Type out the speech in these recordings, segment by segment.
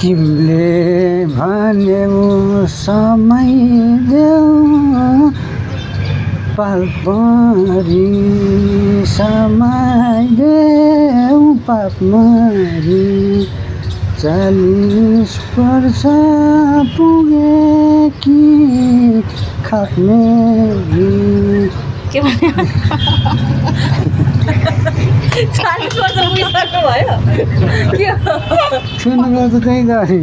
तिमीले भन्यौ समय देऊ पापरी समय देऊ पापमरी 40 वर्ष पुगे कि खाप्नेरी के भन्यो 40 वर्ष पुगिसक्नु भयो के सुन्नु त त्यही गरे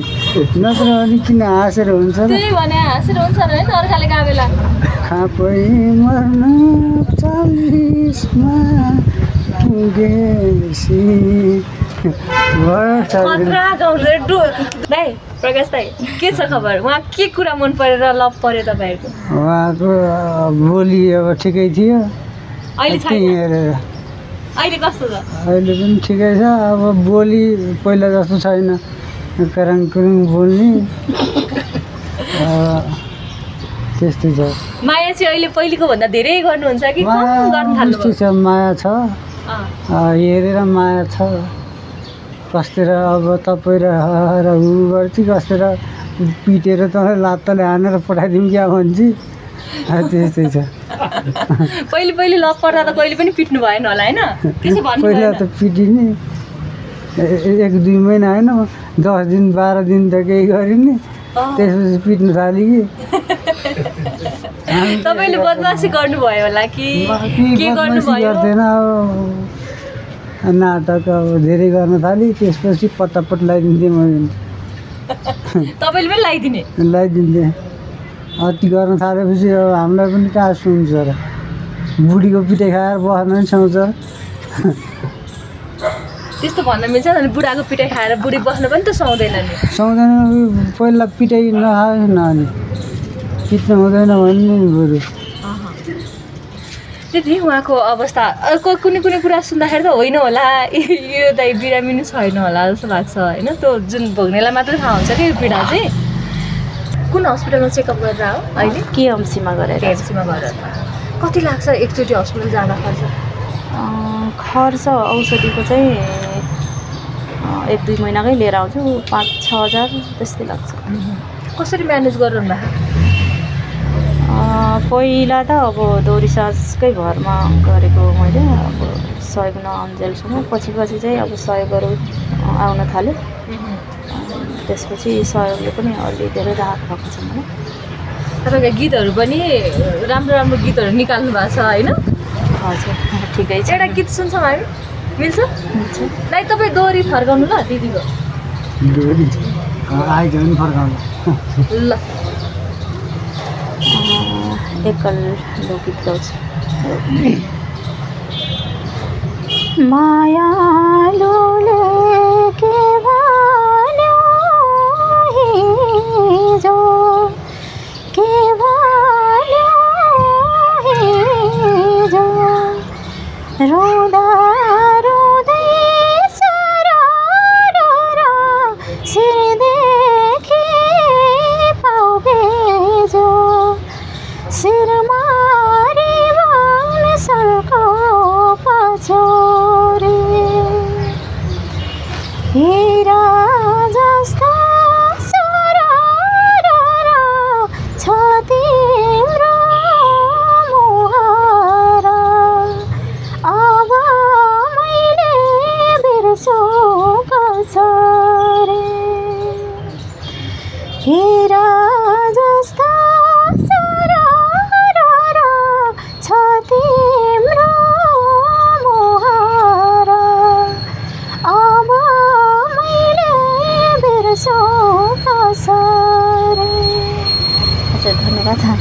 नत्र अनि किन हाँसेर हुन्छ र त्यही भने हाँसेर हुन्छ र हैन अर्काले गा बेला खापै मर्न 40 मा पुगेसी खतरा गाउँले दाइ प्रकाश दाइ के छ खबर उहाँ के कुरा मन परेर लभ पर्यो तपाईहरुको उहाँको बोली अब ठिकै थियो अहिले छैन हेरेर अहिले कस्तो छ अहिले पनि ठिकै छ अब बोली पहिला जस्तो छैन कराङ कुरुङ बोल्ने त्यस्तै छ माया चाहिँ अहिले पहिलेको भन्दा धेरै गर्नुहुन्छ कि कम गर्न थाल्नुभयो माया छ हेरेर माया छ कस्तेर अब तपाईँ र उ गर्छ कस्तेर पिटेर तँलाई लात्ताले हानेर पठाइदिउँ क्या भन्छ त्यस्तै छ पहिले लभ पर्दा त कहिले पनि पिट्नु भएन होला हैन त्यसो भन्नु पहिला त पिटिने 1-2 महिना हैन 10 दिन 12 दिन त केही गरिने त्यसपछि पिट्नु थाल्यो कि तपाईले बदमासी गर्नुभयो होला कि के गर्नुभयो गर्दैन अब नाटक अब धेरै गर्न थालेँ त्यसपछि पटापट लगाइदिन्थेँ म तपाईले पनि लगाइदिन्थेँ अति गर्न थालेपछि अब हामीलाई पनि कहाँ सुन्छ र बुढीको पिटाइ खाएर बस्न पनि सुहाउँछ त्यस्तो भन्न मिल्छ नि बुढाको पिटाइ खाएर बुढी बस्न पनि त सुहाउँदैन नि सुहाउँदैन पहिला पिटाइ नखाओस् न अनि पिट्नु हुँदैन भन्ने नि बरु त्यति उहाँको अवस्था कुनै कुरा सुन्दाखेरि त होइन होला यो दाइ बिरामिनु छैन होला जस्तो लाग्छ हैन त्यो जुन भोग्नेलाई मात्रै थाहा हुन्छ कि यो पीडा चाहिँ कुन हस्पिटलमा चेकअप गरेर हो अहिले केएमसीमा गरेर कति लाग्छ एकचोटि हस्पिटल जाँदा खर्च औषधिको चाहिँ 1-2 महिनाकै लिएर आउँछु 5-6 हजार त्यस्तै लाग्छ कसरी म्यानेज गर्नु भएको पहिला त अब दोरीसाजकै भरमा गरेको मैले अब सहयोग नआउन्जेलसम्म पछि चाहिँ अब सहयोगहरू आउन थाल्यो त्यसपछि सहयोगले पनि अलि धेरै राहत भएको छ मलाई तपाईँको गीतहरू पनि राम्रो गीतहरू निकाल्नु भएको छ हैन हजुर ठिकै छ एउटा गीत सुन्छौँ हामी मिल्छ दाइ तपाईँ दोहोरी फर्काउनु ल दिदीको दोहोरी आइज पनि फर्काउनु ल एकल लोकगीत गाउँछु मायालुले के भन्यो हिजो के भन्यो हिजो रुँदा रुँदै सरर सिरदेखि पाउ भेजो सिरमा रिबन सल्को पछोरे हिरा जस्ता सरर छ तिम्रो मुहार अब मैले बिर्सो कसरी हिरा जस्ता तिम्रो मुहार अब मैले बिर्सो कसरी। अच्छा धन्यवाद।